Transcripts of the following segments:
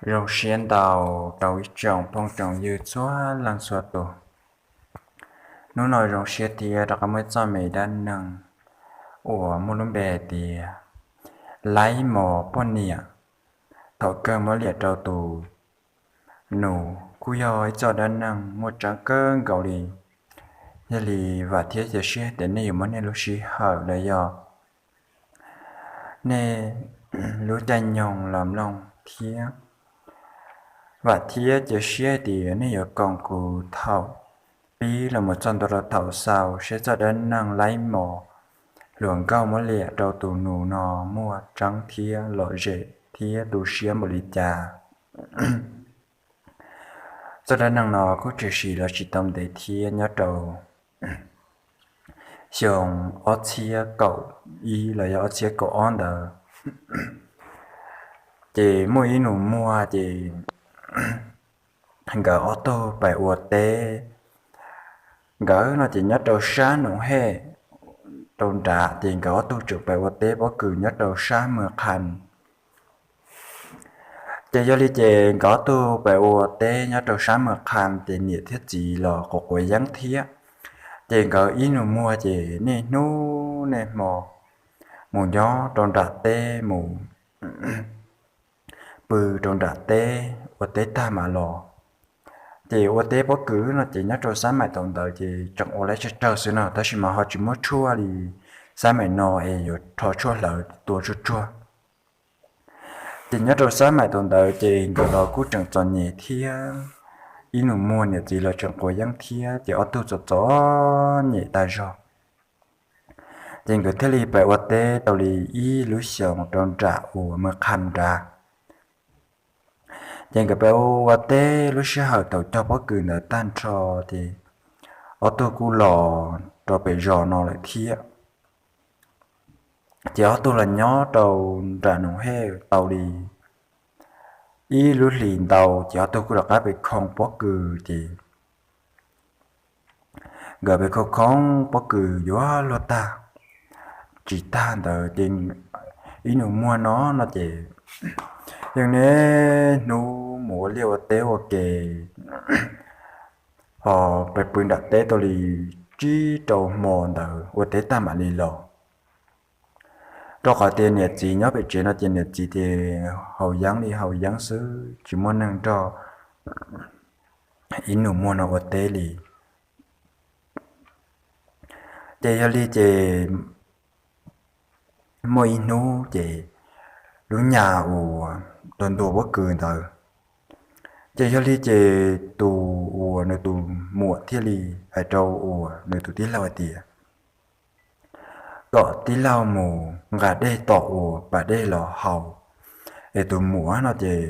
Zoo siab ntau rau ib tsoom phooj tsoom ywg txhua leej txhua tus. Hnub no zoo siab thiab rov qab muaj txoj me dab neeg uas muaj lub npe hais tias laib mos poj niam thaum kawg muab liam rau tus nus, kuj yog ib txoj dab neeg muaj tseeb kawg nkaus li. Yog li vam thiab cia siab tias nej yuav muab nej lub sij hawm los yog nej lub caij nyoog los mloog thiab vam thiab cia siab tias nej yuav koom kuv thaum pib los mus txog ntua rau thaum xaus saib txoj dab neeg laib mos hluas nkauj muab liam rau tus nus no muaj tseeb thiab lom zem thiab tu siab npaum li cas. Txoj dab neeg no kuj tshwm sim los tsis tau ntev thiab, nyob rau xyoo ob txhiab kaum ib los yog ob txhiab kaum ob ntawd, ces muaj ib nus muag ces nkawd ob tug pais ua teb. Nkawd no ces nyob rau sab Noom Hej rau nrad, ces nkawd ob tug tseem pais ua teb pob kws nyob rau sab Mws Qham. Ces yog li ces nkawd ob tug pais ua teb nyob rau sab Mws Qham ces niam thiab txiv los quav quav yeeb thiab. Ces nkawd ib nus muag ces niaj hnub niaj hmo mus nyob rau nram teb mus pw rau nram teb, ua teb tag mam los. Ces ua teb pob kws no ces nyob rau xab maim thaum ntawd ces tseem ua laib tsawg tsawg xwb no, tab sis mas ho tsis muaj tshuaj li xab maim no es yuav rho tshuaj hlawv tua tsuag tsuag. Ces nyob rau xab maim thaum ntawd ces nkawd los kuj tseem txom nyem thiab, ib nus muag niam txiv los tseem quav yeeb thiab, ces ob tug txom txom nyem tag zog. Ces nkawd thiaj li pais ua teb tau li ib lub xyoos rau nram uas Mws Qham nrad. Ces nkawd pais ua teb lub sij hawm thaum cog pob kws ntawd tag nrho, ces ob tug kuj los rau pem zos no lawm thiab. Ces ob tug los nyob rau nram Noom Hej tau li ib lub hlis ntau, ces ob tug kuj rov qab pem khoo pob kws ces nkawd pem khoo khoo pob kws yuav luag tag tsis tag ntawd ces ib nus muag no no ces yeej niaj hnub mus ua liaj ua teb ua ke, ho pais pw nram teb tau li tsib rau hmo ntawd ua teb tag mam li los. Rau qhov tias niam txiv nyob pem tsev no ces niam txiv ces haus yeeb li haus yeeb xwb, tsis muaj neeg nrog ib nus muag no ua teb li. Ces yog li ces muaj ib hnub ces lub nyas uas ntuag ntuag pob kws ntawd, ces yog li ces tus uas nws tus muam thiaj li hais rau uas nws tus tij laug hais tias kom tij laug mus nqa dej tom uas pas dej los haus, es tus muam no ces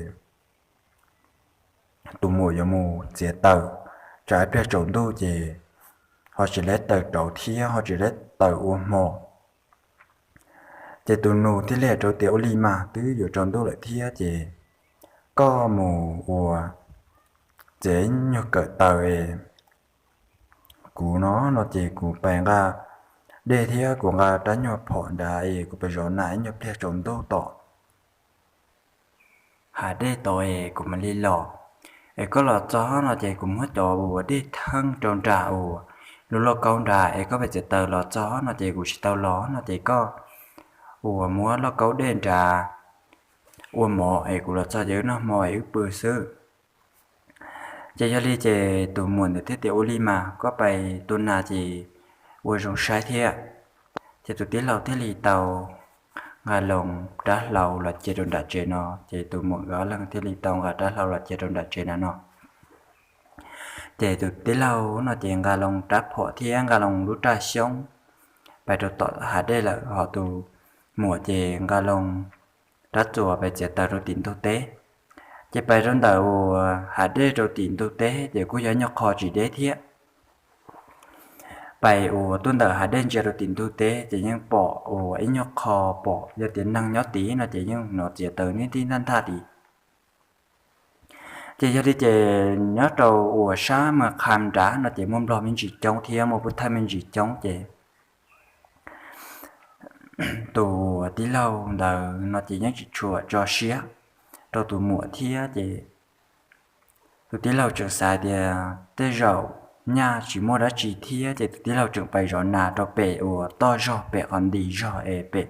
tus muam yuav mus txiav taws, tsam ib pliag tsaus ntuj ces ho tsis laib taws rauv thiab ho tsis laib taws ua hmo. Ces tus nus thiaj li hais rau tias ua li mas twb yuav tsaus ntuj lawm thiab ces koj mus ua txiav nyuag kawm taws es kuv no no ces kuv pais nqa dej thiab kuv nqa rab nyuag phom nrad es kuv pais zov nas ib nyuag pliag tsaus ntuj tom hav dej tod es kuv mam li los. Es koj los txog no ces kuv muab cov uas dej theej rau nram uas lub lauj kaub nrad es koj pais txiav taws los txog no ces kuv tsis tau los no ces koj uas muab lauj kaub dej nrad ua mov es kuv los txog ces wb noj hmo es wb pw xwb. Ces yog li ces tus muam ntawd thiaj tias ua li mas koj pais tua nas ces ua zoo saib thiab. Ces tus tij laug thiaj li tau nqa loo rab hlau los cia rau nram tsev no, ces tus muam nkawd ob leeg thiaj li tau nqa rab hlau los cia rau nram tsev na no. Ces tus tij laug no ces nqa loo rab phom thiab nqa loo lub raj xyoob pais rau tom hav dej lawm, ho tus muam ces nqa loo rab txuas pais txiav taws rau tim ntug teb. Ces pais rau ntawm uas hav dej rau tim ntug teb ces kuj yog ib nyuag qho tsis deb thiab. Pais uas tuaj ntawm hav dej ntsia rau tim ntug teb ces yeej pom uas ib nyuag qho pom yog tias neeg nyob tid no ces yeej hnov txiav taws nib tib ntaj ntaj tid. Ces yog li ces nyob rau uas sab Mws Qham nrad no ces muaj nplog me ntsis coob thiab muaj pub thawj me ntsis coob ces tus tij laug ntawd no ces yeej tsis tshua tso siab. rau tus muam thiab ces tus tij laug tseem xav tias tej zaum nyaj tsis muaj dab tsi thiab ces tus tij laug tseem pais zov nas rau pem uas toj zog pem qhov nti zog es pem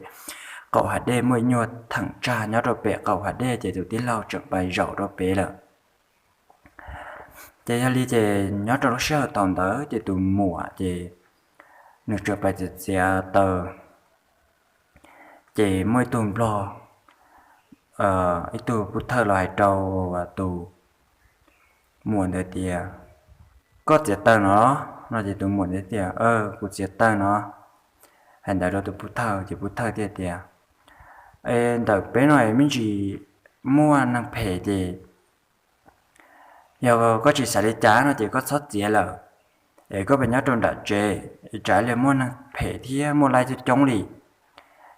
qaum hav dej, muaj ib nyuag theem tsag nyob rau pem qaum hav dej ces tus tij laug tseem pais zaum rau pem lawm. Ces yog li ces nyob rau lub sij hawm thaum ntawd ces tus muam ces nws tseem pais txiav txiav taws, ces muaj ib tug nplog, ib tug pub thawj los hais rau tus muam ntawd tias, koj txiav taws no? No ces tus muam ntawd tias, kuv txiav taws no. Hais ntawd rau tus pub thawj ces pub thawj thiaj tias, es ntawm peb no es me ntsis muaj neeg phem ces yog koj tsis xav li cas no ces koj txhob txiav lawm, es koj pes nyob rau nram tsev, tsam li muaj neeg phem thiab muaj laib coob coob li.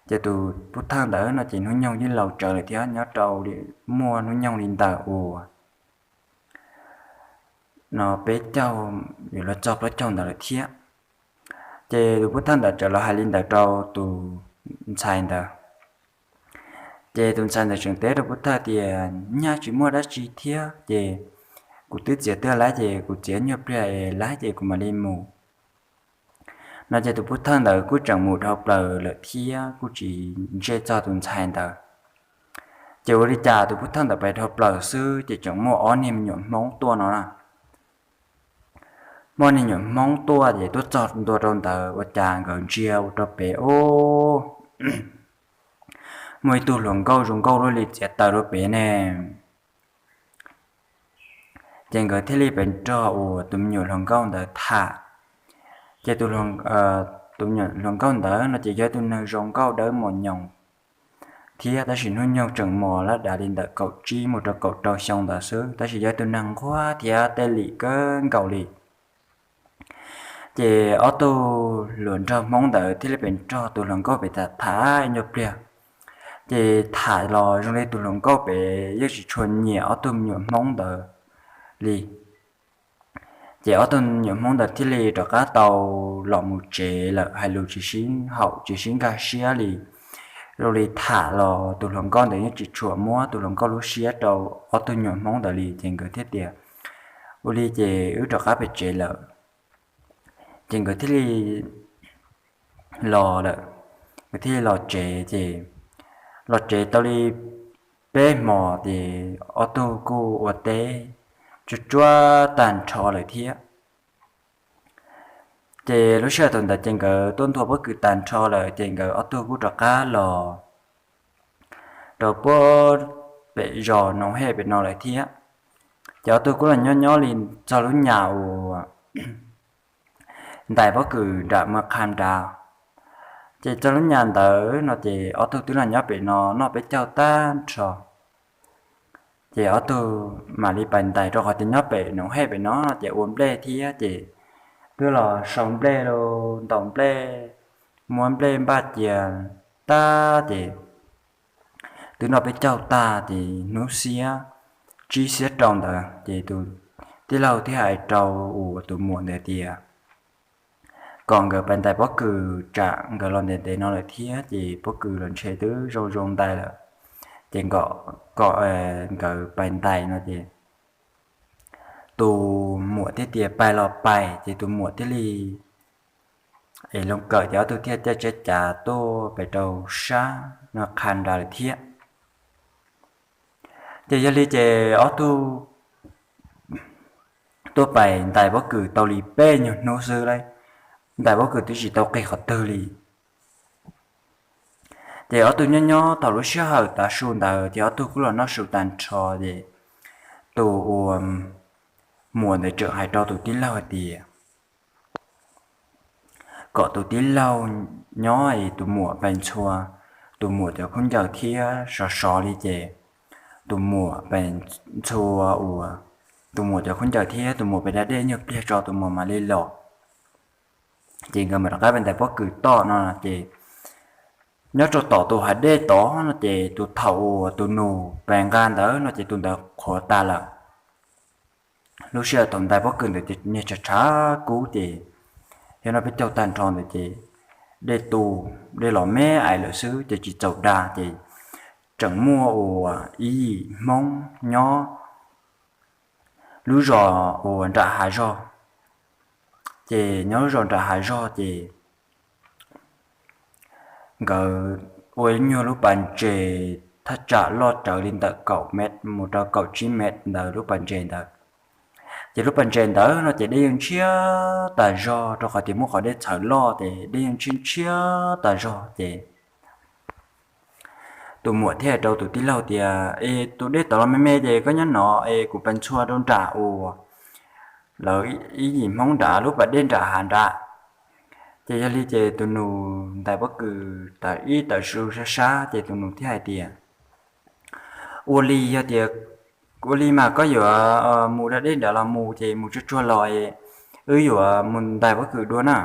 Ces tus pub thawj ntawd no ces hnub nyoog yeej laus tsawv lawm thiab nyob rau muaj hnub nyoog li ntawm uas no peb caug yuav luag txog plaub caug ntawd lawm thiab. Ces tus pub thawj ntawd txawm los hais li ntawd rau tus ntxhais ntawd. Ces tus ntxhais ntawd tseem teb rau pub thawj tias, nyaj tsis muaj dab tsi thiab ces kuv twb txiav twb laib ces kuv txiav nyuag pliag es laib ces kuv mam li mus. No ces tus pub thawj ntawd kuj tseem mus dhau plaws lawm thiab kuj tsis ntsej txog tus ntxhais ntawd. Ces ua li cas tus pub thawj ntawd pais dhau plaws xwb ces tseem muaj ob niag me nyuam Hmoob tuaj no na. Muaj niag nyuam Hmoob tuaj ces tuaj txog ntua rau ntawd ua cas nkawd ntsia ua rau pem ub, muaj ib tug hluas nkauj zoo nkauj luaj li txiav taws rau pem ne. Ces nkawd thiaj li pes nrog uas tus me nyuam hluas nkauj ntawd tham. Ces tus me nyuam hluas nkauj ntawd no ces yog tus neeg zoo nkauj dawb mos nyoos thiab tab sis hnub nyoog tseem mos lab dav li ntawm kaum tsib mus rau kaum rau xyoo ntawd xwb tab sis yog tus neeg nquag thiab tej lim kawg nkaus li. Ces ob tug hluas nraug Hmoob ntawd thiaj li pes nrog tus hluas nkauj pem tham tham ib nyuag pliag. Ces tham los zoo li tus hluas nkauj pem yeej tsis tshua nyiam ob tug me nyuam Hmoob ntawd li. Ces ob tug me nyuam Hmoob ntawd thiaj li rov qab tau los mus tsev lawm hais lus tsis sib haum tsis sib nkag siab li. Zoo li tham los tus hluas nkauj ntawd yeej tsis tshua muab tus hluas nkauj lub siab rau ob tug me nyuam Hmoob ntawd li ces nkawd thiaj tias, ua li ces wb rov qab pem tsev lawm. Ces nkawd thiaj li los lawm, nkawd thiaj li los tsev ces los tsev tau li peb hmos ces ob tug kuj ua teb tsuj tsuab tag nrho lawm thiab. Ces lub sij hawm thaum ntawd ces nkawd tuaj nthua pob kws tag nrho lawm ces nkawd ob tug kuj rov qab los rau puag pem zos Noov Hej pem no lawm thiab. Ces ob tug kuj los nyob nyob li txog lub nyas uas ntais pob kws nram ma qha nrad. Ces txog lub nyas ntawd no ces ob tug twb los nyob pem no noj peb caug tag nrho. Ces ob tug mam li pais ntais rau qhov tias nyob pem Noov Hej pem no ces ua nplej thiab ces twb los sau nplej los ntaus nplej, muab nplej npaj cia tag ces twb noj peb caug tag ces hnub xiab tsib xiab rau ntawd ces tus tij laug thiaj hais rau uas tus muam ntawd tias kom nkawd pais ntais pob kws tsam nkawd los ntev ntev no lawm thiab ces pob kws los ntshe twb zoo zoo ntais lawm. Ces kom nkawd pais ntais no ces tus muam thiaj tias pais los pais ces tus muam thiaj li es loo kawm ces ob tug thiaj caij tsheb cav tuaj pem rau sab no qha nrad lawm thiab. Ces yog li ces ob tug tuaj pais ntais pob kws tau li peb nyuag hnub xwb lawm, ntais pob kws twb tsis tau qig qhov twg li. Ces ob tug nyob nyob thaum lub sij hawm tav su ntawd ces ob tug kuj los noj su tag nrho ces tus uas muam ntawd tseem hais rau tus tij laug hais tias kom tus tij laug nyob es tus muam pais ntxhua tus muam cov khaub ncaws thiab sov sov li ces tus muam pais ntxhua uas tus muam cov khaub ncaws thiab tus muam pais da dej nyuag pliag tso tus muam mam li los. Ces nkawd mam rov qab pais ntais pob kws tom no ces nyob rau tom tus hav dej tod no ces tus thaum uas tus nus pais nqa ntawd no ces tus ntawd qhuav tas lawm. Lub sij hawm thaum ntais pob kws ntawd ces niag tshav tshav kub ces yog noj peb caug tag nrho ntawd ces dej tu, dej los me ais lawm xwb ces tsis txaus da ces tseem muaj uas ib yim Hmoob nyob lub zos uas nram hav zog. Ces nyob lub zos nram hav zog ces nkawd ua nyuag lub pas ntses thaj tsam loj rawv li ntawm kaum mev mus rau kaum tsib mev ntawd lub pas ntses ntawd. Ces lub pas ntses ntawd no ces dej yeej ntshiab tas zog rau qhov tias muaj qhov dej txhawv loj ces dej yeej ntshiab ntshiab tas zog ces tus muam thiaj hais rau tus tij laug tias, Es tus dej tod los me me ces koj nyob no es kuv pes ntxhua rau nram uas lawv ib yim Hmoob nrad lub pas dej nram hav nrad. Ces yog li ces tus nus ntais pob kws tawm ib tawm su sab sab ces tus nus thiaj hais tias, Ua li yog tias, ua li mas koj yuav mus da dej nrad los mus ces mus tsuag tsuag los, wb yuav mus ntais pob kws dua na.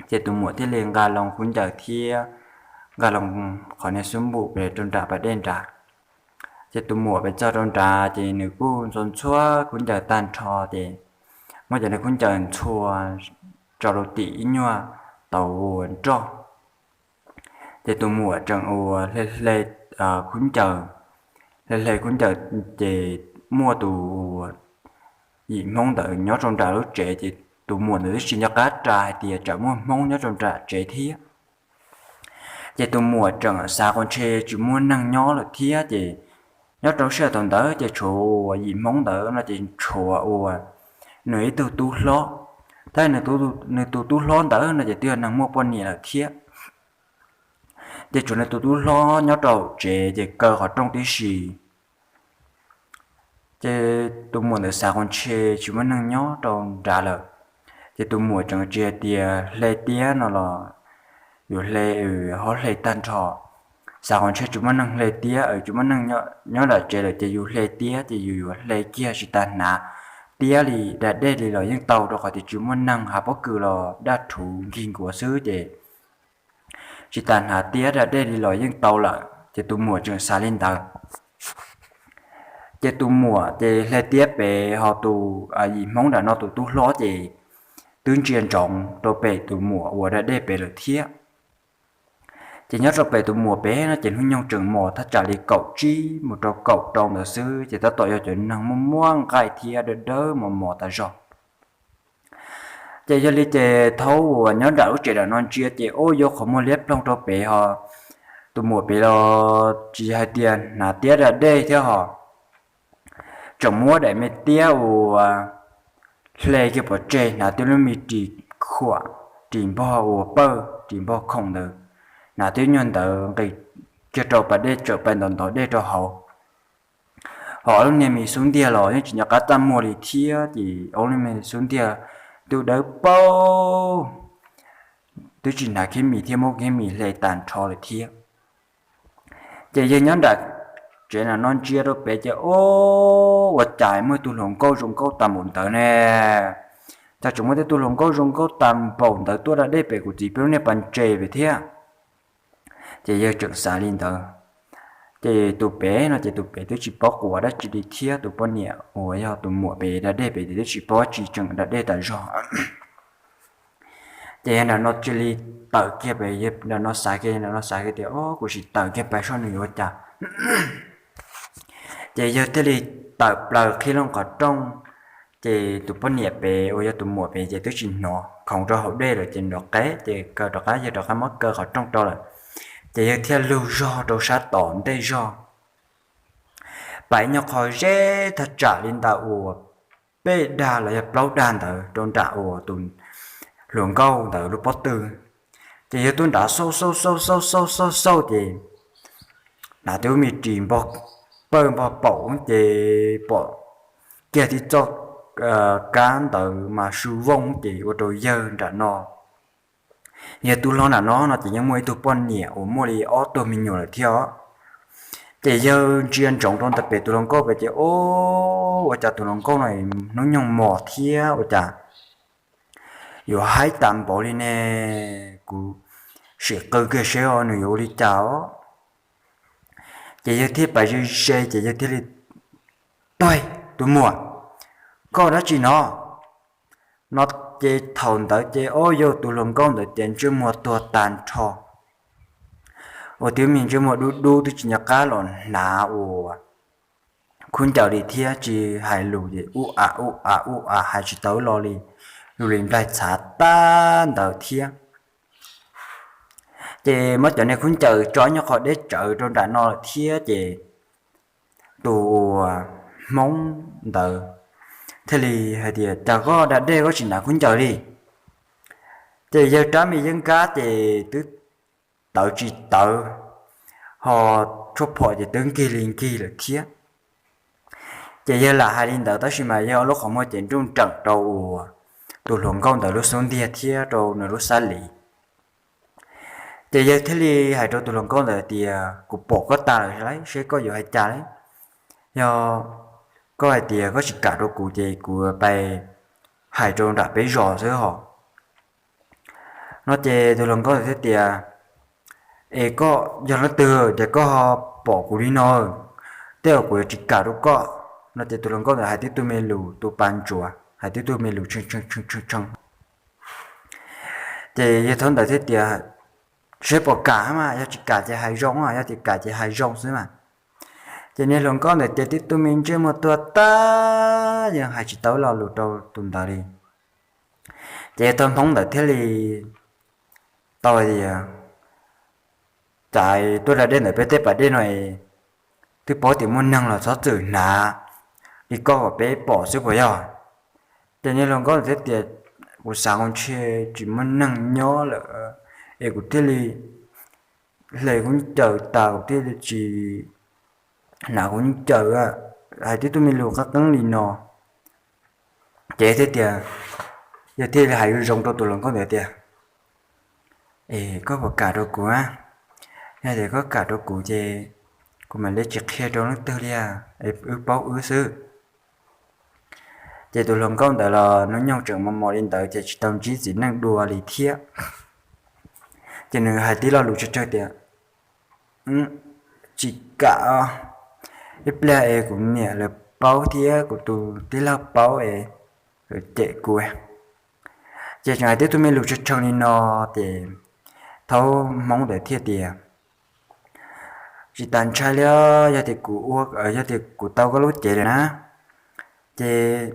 Ces tus muam thiaj li nqa loo khaub ncaws thiab nqa loo qhov niag xub npum pes rau nram pas dej nrad. Ces tus muam pes txog rau nrad ces nws kuj ntxhua ntxhua khaub ncaws tag nrho ces muab cov niag khaub ncaws ntxhua tso rau tim ib nyuag tauv uas nroj. Ces tus muam tseem uas hle hle khaub ncaws, hle hle khaub ncaws ces muaj tus uas yim Hmoob ntawd nyob rau nram lub tsev ces tus muam ntawd twb tsis nco qab ras hais tias tseem muaj Hmoob nyob rau nram tsev thiab. Ces tus muam tseem xav qhov ntshe tsis muaj neeg nyob lawm thiab ces nyob rau sij hawm thaum ntawd ces tshuav uas yim Hmoob ntawd no ces tshuav uas nws ib tug tub hlob, tab nws tus tub hlob ntawd no ces twb yog neeg muaj poj niam lawm thiab. Ces tshuav nws tus tub hlob nyob rau tsev ces kaw qhov rooj tib si. Ces tus muam ntawd xav qhov ntshe tsis muaj neeg nyob rau nrad lawm, ces tus muam tseem tsis hais tias hle tiab no los yus hle, ho hle tag nrho. Xav qhov ntshe tsis muaj neeg hle tiab, tsis muaj neeg nyob nram tsev lawm ces yus hle tiab ces yus yuav hle kiag tsis tas hnav tiab li da dej li los yeej tau rau qhov tias tsis muaj neeg, hav pob kws los daj rhuv nkig nkuav xwb ces tsis tas hnav tiab da dej li los yeej tau lawm ces tus muam tseem xav li ntawd. Ces tus muam ces hle tiab pem ho tus yim Hmoob nram no tus tub hlob ces twb ntsia ntsoov rau pem tus muam uas da dej pem lawm thiab. Ces nyob rau pem tus muam pem no ces hnub nyoog tseem mos thaj tsam li kaum tsib mus rau kaum rau ntawd xwb ces tab tom yog cov neeg muaj muaj nqaij thiab dawb dawb mos mos tas zog. Ces yog li ces thaum uas nyob nram lub tsev nram no ntsia ces ua yog qhov muag liab ploog rau pem ho tus muam pem los tsis hais tias hnav tiab da dej thiab ho tseem muab daim me tiab uas hle kiag pov tseg hnav twb lub me ris khuam, ris npog uas pawj, ris npog khoom ntawd, hnav twb nyuag ntawd nqis kiag rau pas dej tsawm pais ntov ntov dej rau hauv. Ho ob lub niag me xub ntiag los yeej tsis nco qab txaj muag li thiab ces ob lub niag me xub ntiag twb dawb paug, twb tsis hnav khib mis thiab muab khib mis hle tag nrho lawm thiab. Ces yawg nyob nram tsev nram no ntsia rau pem ces ua cas muaj tus hluas nkauj zoo nkauj tag npaum ntawd ne, cas tseem muaj tej tug hluas nkauj zoo nkauj tag npaum ntawd tuaj da dej pem kuv txiv peb lub niag pas ntses pem thiab. Ces yawg tseem xav li ntawd. Ces tus pem no ces tus pem twb tsis paub quas dab tsi li thiab, tus poj niam uas yog tus muam pem da dej pem ces twb tsis paub tsi, tseem da dej tas zog. Ces yawg nram no cia li tawm kiag pem, nram no xav kiag, nram no xav kiag tias, O, kuv sim tawm kiag pais seb nws yuav ua cas. Ces yawg thiaj li tawm plaws qhib loo qhov rooj. Ces tus poj niam pem uas yog tus muam pem ces twb tsis hnov, khoov rau hauv dej lawm ces nrov qeb, ces kaw rov qab, yawg rov qab muab kaw qhov rooj rau lawm. Ces yawg thiaj lug zog rau sab tom ntej zog, pais nyob qhov zeb thaj tsam li ntawm uas peb dag los yog plaub dag ntawd rau nram uas tus hluas nkauj ntawd lub pob tw. Ces yawg tuaj nrad xauj xauj xauj xauj xauj xauj ces hnav tib lub me ris npog pawj npog paum ces pom kiag tib txoj kab ntawd mas su vooj ces ua rau yawg nram no, yawg tub hlob nram no no ces yeej muaj ib tug poj niam uas muaj li ob tug me nyuam lawm thiab os. Ces yawg ntsia ntsoov rau ntawm pem tus hluas nkauj pem ces, O, ua cas tus hluas nkauj no hnub nyoog mos thiab ua cas yuav haib tas npaum li ne? Kuv sim qw kiag seb nws yuav ua li cas os. Ces yawg thiaj pais ze ze ces yawg thiaj li, Tuag, tus muam, koj dab tsi no? No ces thaum ntawd ces, o, yog tus hluas nkauj ntawd ces ntsej muag tuag tag nrho. ua tib me ntsej muag dub dub twb tsis nco qab los hnav ua khub ncaws li thiab, tsis hais lus ces ub a ub a ub a hais tsis tau lo li, zoo li nplaig txhav tag ntawd thiab. Ces muab cov niag khub ncaws tso nyob qhov deb tsawv rau nram no lawm thiab ces tus uas Hmoob ntawd thiaj li hais tias, cas koj da dej koj tsis hnav khub ncaws li? Ces yawg rab me yeeb nkab ces twb tawv tsis tawv, ho tshuaj phom ces twb nkig li nkig lawm thiab. Ces yawg lam hais li ntawd tab sis mas yawg ob lub qhov muag ces nruj nreem rau uas tus hluas nkauj ntawd lub xub ntiag thiab rau nws lub xab li. Ces yawg thiaj li hais rau tus hluas nkauj ntawd tias, kuv pom koj tas lawm lauj, seb koj yuav hais cas lauj. Yog koj hais tias koj tsis kam rau kuv ces kuv pais hais rau nram peb zos xwb hos. No ces tus hluas nkauj ntawd thiaj tias, es koj yog leej twg ces koj ho pom kuv li no, tej zaum kuv yuav tsis kam rau koj. No ces tus hluas nkauj ntawd hais tib tug me lus tus pas ntsuav, hais tib tug me lus tshee tshee tshee tshee. Ces yawg thaub ntawd thiaj tias, seb puas kam mas, yog tsis kam ces hais zoo, yog tias kam ces hais zoo xwb mas. Ces niag hluas nkauj ntawd ces tib tug me ntsej muag tuag tag, yeej hais tsis tau lo lus rau tus ntawd li. Ces yawg thaub Hmoob ntawd thiaj li tau hais tias, cas tuaj da dej ntawm peb tej pas dej no es twb paub tias muaj neeg los txhob txwm hnav li koj kom peb pom xwb puas yog? Ces niag hluas nkauj ntawd thiaj tias, kuv xav ntshe tsis muaj neeg nyob lawm es kuv thiaj li hle khub ncaws tas kuv thiaj li tsis hnav khub ncaws, hais tib tug me lus qeeb qeeb li no. Ces thiaj tias, yawg thiaj li hais zoo zoo rau tus hluas nkauj ntawd tias, es koj puas kam rau kuv? Yog tias koj kam rau kuv ces kuv mam li tsis qhia rau leej twg li, wb paub wb xwb. Ces tus hluas nkauj ntawd los hnub nyoog tseem mos mos li ntawd ces tsis tau ntsib txiv neej dua li thiab. Ces nws hais tib lo lus tsawg tsawg tias, tsis kam, ib pliag es kuv niam lawv paub thiab kuv tus tij laug paub es lawv cem kuv. Ces tseem hais tib tug me lus tsawg tsawg li no, ces thaub Hmoob ntawd thiaj tias, tsis tas ntshai li, yog tias kuv ua, yog tias kuv tau koj lub cev lawm na, ces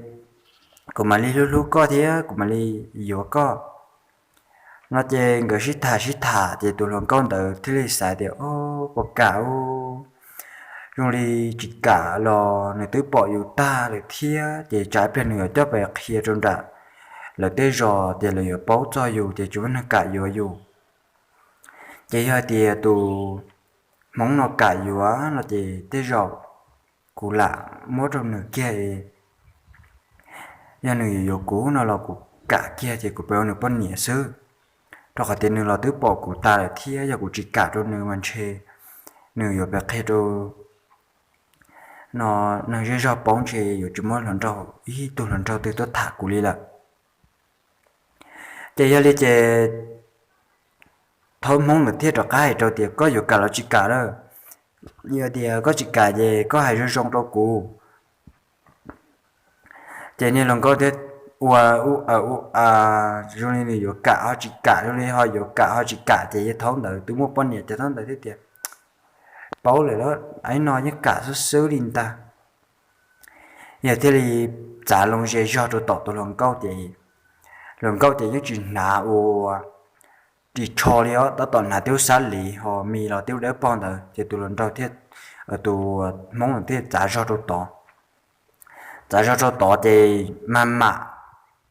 kuv mam li hlub hlub koj thiab kuv mam li yuav koj. No ces nkawd sib tham sib tham ces tus hluas nkauj ntawd thiaj li xav tias, o, puas kam, zoo li tsis kam los nws twb pom yus tag lawm thiab ces tsam ib pliag nws yuav coj pes qhia rau nram lawv tej zos ces lawv yuav paub txog yus ces tsis muaj neeg kam yuav yus. Ces yog hais tias tus Hmoob no kam yuav no ces tej zaum kuv lam muab rau nws kiag, yog nws yuav yuav kuv no los kuv kam kiag ces kuv pab nws poj niam xwb, rau qhov tias nws los twb pom kuv tas lawm thiab yog kuv tsis kam rau nws mas ntshe nws yuav pes qhia rau no neeg zej zog paub ntshe yuav tsis muaj hluas nraug ib tug hluas nraug twg tuaj tham kuv li lawm. Ces yog li ces thaub Hmoob ntawd thiaj rov qab hais rau tias, koj yuav kam los tsis kam lawm? Yog tias koj tsis kam ces koj hais zoo zoo rau kuv. Ces niag hluas nkauj thiaj ua ua a, zoo li nws yuav kam ho tsis kam, zoo li ho yuav kam ho tsis kam, ces yawg thaub ntawd twb muaj poj niam ces thaub ntawd thiaj tias, paub lawm lauj, ib no yeej kam xwb xwb li ntag. Yawg thiaj li txav loo ze zog rau tom tus hluas nkauj ces hluas nkauj ces yeej tsis hnav ua ris tsho li os, tab tom hnav tib lub xab li ho mis los tib lub dawb paug ntawd ces tus hluas nraug thiaj, tus Hmoob thiaj txav zog rau tod. Txav zog rau tod ces mag mam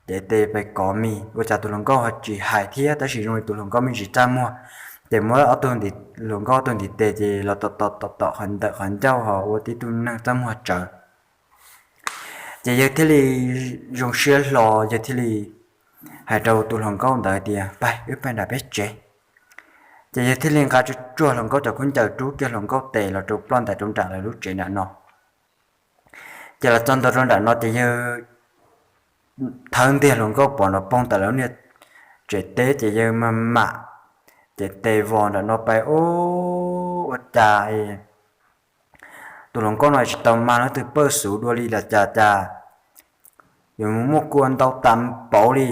ces tes pes kov mis, ua cas tus hluas nkauj ho tsis hais thiab, tab sis zoo li tus hluas nkauj me ntsis txaj muag, ces muab ob tug, hluas nkauj ob tug ntiv tes ces los tom tom tom tom qhov ntawm qhov ncauj ho ua tib tug neeg txaj muag tsawv. Ces yawg thiaj li zoo siab hlo, yawg thiaj li hais rau tus hluas nkauj ntawd tias, pab wb pab nram peb tsev. Ces yawg thiaj li nqa tsuag tsuag hluas nkauj cov khaub ncaws, rub kiag hluas nkauj tes los rau ploj ntais rau nram lawv lub tsev nram no. Ces los txog ntua rau nram no ces yawg thawb ntiag hluas nkauj pov nrov poog ntawm lawv niag tsev teb, ces yawg mag mam ces tes vos nram no pais, ua cas tus hluas nkauj no tsis tau mag leej twg pawj xuv dua li los cas, cas yuav mus muaj kua ntau tas pauv li.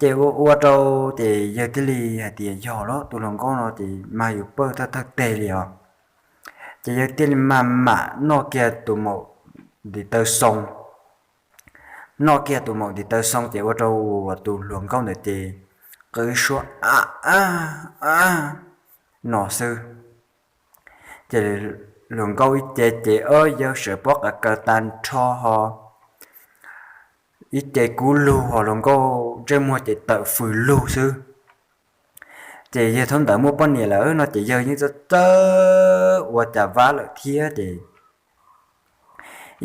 Ces ua ua rau ces yawg thiaj li hais tias yog los tus hluas nkauj no ces mag yus pawj thawj thawj teg li os. Ces yawg thiaj li maj mam noj kiag tus maum ntiv taw xoo. Noj kiag tus maum ntiv taw xoo ces ua rau tus hluas nkauj ntawd ces qw suab a a a no xwb. Ces hluas nkauj ib ce ces ob yawg sawv pob qa kaw tag nrho ho ib ce kub lug ho hluas nkauj ntsej muag ces tawm fws lug xwb. Ces yawg thaum ntawd muaj poj niam lawm no ces yawg yeej txawj txawj ua cas vab lawm thiab ces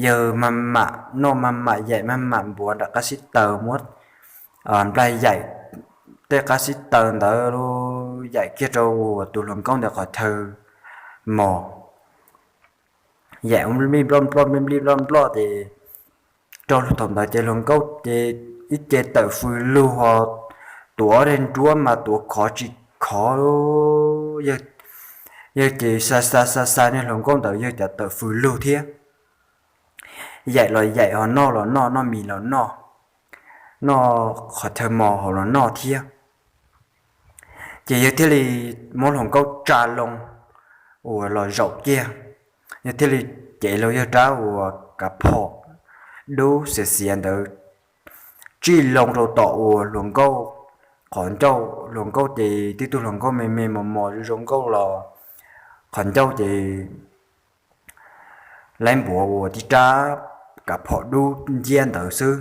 yawg mag mam noj mag mam yaim mag mam npuav nram qab xib taws muab nplaig yaim tej qab xib taws ntawd yaim kiag rau tus hluas nkauj ntawd qhov chaw mos. Yaim ua nplij nploj nploj nplij nploj nploj ces rau thaum ntawd ces hluas nkauj ces ib ce tawm fws lug ho tuav ob daim nruab mas tuav khov tsis khov. Yawg ces xa xa xa xa niag hluas nkauj ntawd yawg cas tawm fws lug thiab. Yaim los yaim ho noj los noj, noj mis los noj, noj qhov chaw mos hauv los noj thiab. Ces yawg thiaj li muab hluas nkauj tsa loo uas los zaum kiag. Yawg thiaj li cev los yawg rab uas kav phom dub xiav xiav ntawd tsij loo rau tom uas hluas nkauj qhov ncauj. Hluas nkauj ces tib tug hluas nkauj me me mos mos zoo zoo nkauj los qhov ncauj ces laib npuav uas tib rab kav phom dub nciab ntawd xwb.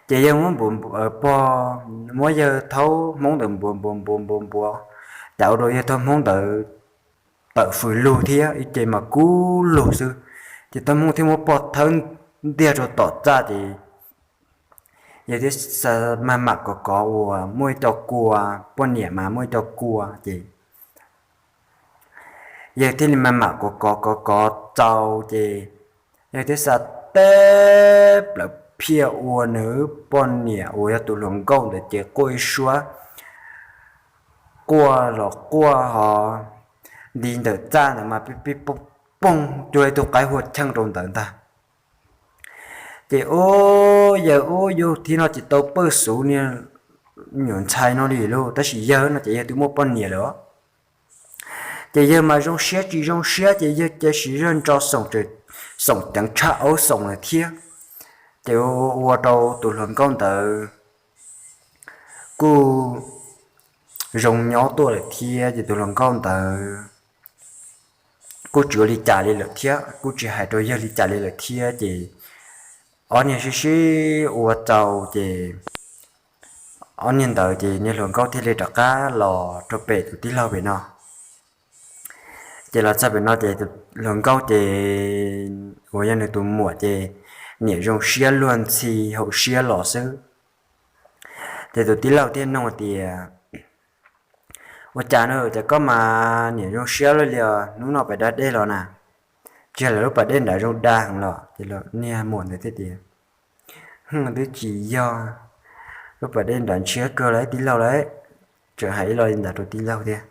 Ces yawg muab npuav pog, muab yawg thaub hmoob ntawd npuav npuav npuav npuav npuav, cas ua rau yawg thaub hmoob ntawd tawm fws lug thiab ib ce mas kub lug xwb. Ces thaub hmoob thiaj muab pog thawb ntiag rau tom txaj ces yawg thiaj mag mam kov kov uas muaj ib co kua, poj niam mas muaj ib co kua ces yawg thiaj li mag mam kov kov kov kov txaus ces yawg thiaj xa teb plaws phiaj ua nws poj niam uas yog tus hluas nkauj ntawd ces quaj ib suab, quaj los quaj ho nti ntawm txaj ntawd mas pij pij pooj pooj cuag ib tug qaib hua cheej rau ntawd ntag. Ces ub yawg ub yug thiab no tsis tau pawj xuv niag nyuam ntxhais no li lauj, tab sis yawg no ces yawg twb muaj poj niam lawm. Ces yawg mas zoo siab tsis zoo siab ces yawg cia siv zog ntso xoom ceev tshaj aub xoom lawm thiab. Ces ua rau tus hluas nkauj ntawd kuj zoo nyob tuaj lawm thiab ces tus hluas nkauj ntawd kuj tsis ua li cas li lawm thiab, kuj tsis hais rau yawg li cas li lawm thiab ces ob niag sib sib ua txaus ces ob niag ntawd ces niag hluas nkauj thiaj li rov qab los rau pem tus tij laug pem no. Ces los txog pem no ces tus hluas nkauj ces uas yog nws tus muam ces niam zoo siab luag ntxhi haum siab los xwb. Ces tus tij laug thiaj nug tias, ua cas no ces koj mas niam zoo siab luaj li os, hnub no pem da dej los na? Tsis yog lawv lub pas dej nrad zoo da heev los? Ces niag muam ntawd thiaj tias, twb tsis yog, lub pas dej nrad ntshiab kawg lawm tij laug lawm. Tseem hais ib lo li ntawd rau tij laug thiab.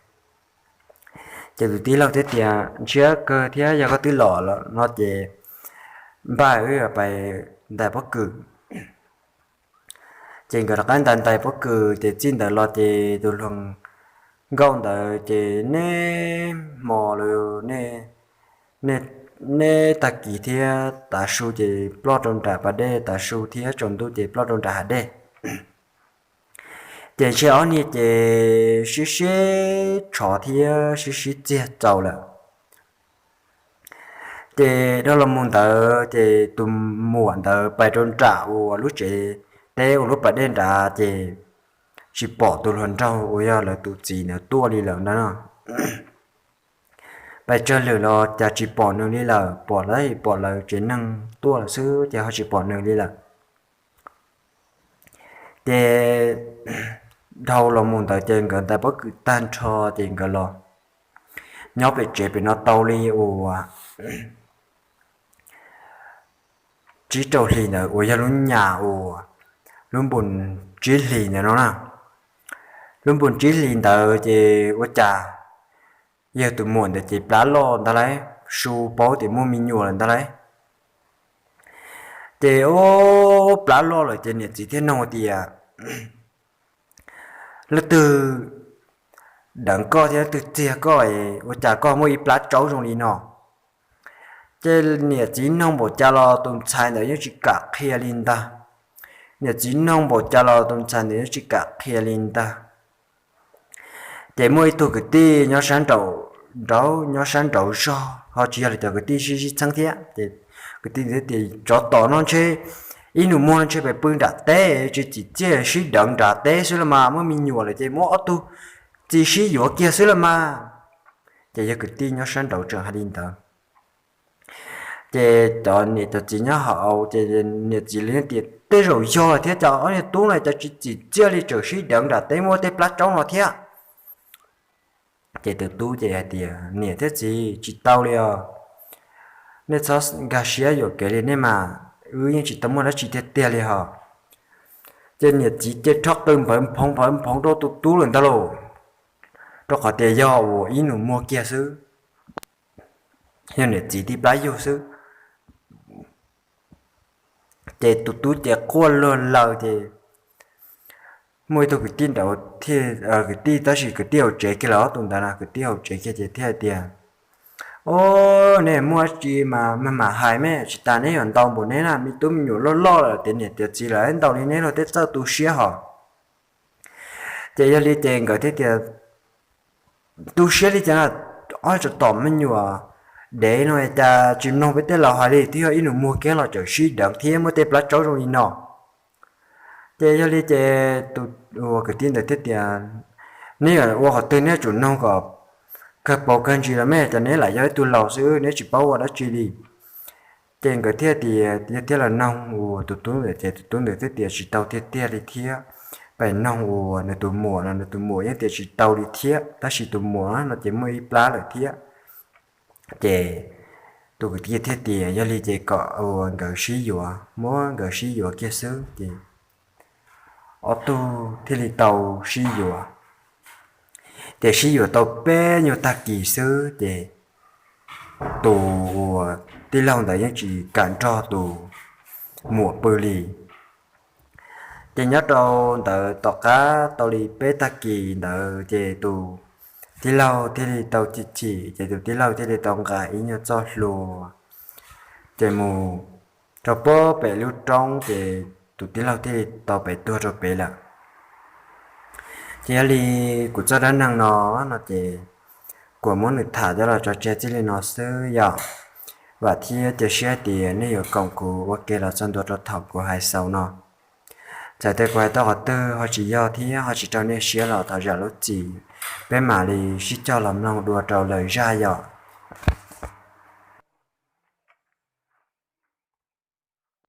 Ces tus tij laug thiaj tias, ntshiab kawg thiab, yog koj twb los no ces npaj wb pais ntais pob kws. Ces nkawd rov qab ntais ntais pob kws ces txij ntawd los ces tus hluas nkauj ntawd ces niaj hmo lawm, niaj tag kis thiab tav su ces ploj rau nram pas dej, tav su thiab tsaus ntuj ces ploj rau nram hav dej. Ces ntshe ob niag ces sib sib tshov thiab sib sib txiag txaus lawm. Ces dhau los mus ntawd ces tus muam ntawd pais rau nram uas lub tsev teb uas lub pas dej nrad ces tsis pom tus hluas nraug uas yog lawv tus txiv ntawd tuaj li lawm ntag no. Pais tsawg lwm los cas tsis pom nws li lawm, pom lawv pom lawv tsev neeg tuaj lawm xwb ces ho tsis pom nws li lawm. Ces dhau los mus ntawd ces nkawd ntais pob kws tag nrho ces nkawd los nyob pem tsev pem no tau li uas tsib rau hlis ntawd uas yog lub nyas uas lub npus tsib hlis ntawd no na. Lub npus tsib hlis ntawd ces ua cas yawg tus muam ntawd ces plab loj ntag lauj, su paub tias muaj me nyuam lawm ntag lauj. Ces ub plab loj lawm ces niam txiv thiaj nug tias, leej twg deev koj thiab leej twg txiag koj, ua cas koj muaj ib plab tsaub zoo li no? Ces niam txiv noog npaum cas los tus ntxhais ntawd yeej tsis kam qhia li ntag. Niam txiv noog npaum cas los tus ntxhais ntawd yeej tsis kam qhia li ntag. Ces muaj ib tug kwv tij nyob sab nraud, nraud nyob sab nraud zog ho tsis yog li cov kwv tij sib sib txheeb thiab. Ces kwv tij tias, tsov tom no ntshe ib nus muag no ntshe pem pw nram teb, tsis txim txiaj sib deev nram teb xwb los mas, muaj me nyuam lawm ces muab ob tug txiv sib yuav kiag xwb los mas. Ces yog kwv tij nyob sab nraud tseem hais li ntawd. Ces cov niam cov txiv nyob hauv ces niam txiv li tias, tej zaum yog thiab, cov ob niag tub no cov tsis txim txiaj li tseem sib deev nram teb muab tej plab tsaub no thiab. Ces tus tub ces hais tias, niam thiab txiv, tsis tau li os, nej txhob nkag siab yuam kev li nej mas, wb yeej tsis tau muaj dab tsi tiag tiag li hos. Ces niam txiv ces rho qw npawv nphoov npawv nphoov rau tus tub lawm ntag lauj, rau qhov tias yog uas ib nus muag kiag xwb, yog niam txiv tib plab yug xwb. Ces tus tub ces quaj luag laws ces muaj ib tug kwv tij nraud, kwv tij tab sis kwv tij hauv tsev kiag lawm, ob tug ntawd no kwv tij hauv tsev kiag ces thiaj tias, o, nej muaj dab tsi mas mam hais mas, tsis tas neb yuav ntau npaum neb na, me tub me nyuam loj loj lawm, tiav niam tiav txiv lawm, ntau li neb luag tej txawj tu siab hos. Ces yog li ces nkawd thiaj tias, tu siab li cas, ob tsov tom me nyuam dev no cas tsis mloog peb tej laus hais li, twb yog ib nus muag kiag los tseem sib deev thiab muab tej plab tsaub zoo li no. Ces yog li ces tus uas kwv tij ntawd thiaj tias, neb yuav ua qhov twg neb yuav tsum noog kom kawg paus kawg ntsis los mas, cov neb lam yog ib tug laus xwb neb tsis paub ua dab tsi li. Ces nkawd thiaj tias yog thiaj los noog uas tus tub ntawd ces tus tub ntawd thiaj tias tsis tau tiag tiag li thiab, pem noog uas nws tus muam no nws tus muam yeej tias tsis tau li thiab, tab sis tus muam no ces muaj ib plab lawm thiab. Ces tus kwv tij thiaj tias yog li ces kom uas nkawd sib yuav, muab nkawd sib yuav kiag xwb ces ob tug thiaj li tau sib yuav. Ces sib yuav tau peb nyuag tag kis xwb ces tus uas tij laug ntawd yeej tsis kam nrog tus muam pw li. Ces nyob rau ntawd tom qab tau li peb tag kis ntawd ces tus tij laug thiaj li tau chim chim, ces tus tij laug thiaj li tau nqa ib nyuag txoj hlua ces mus rau pem lub roob ces tus tij laug thiaj li tau pem tuag rau pem lawm. Ces yog li kuv txoj dab neeg no no ces kuv muab nws tham coj los tso tseg txij li no xwb yom. Vam thiab cia siab tias nej yuav koom kuv ua ke los txog ntua rau thaum kuv hais xaus no. Txawm tias kuv hais tau qhov twg ho tsis yog thiab ho tsis raug nej siab los thov zam lub txim, peb mam li sib cog los mloog dua rau lwm zaj yom.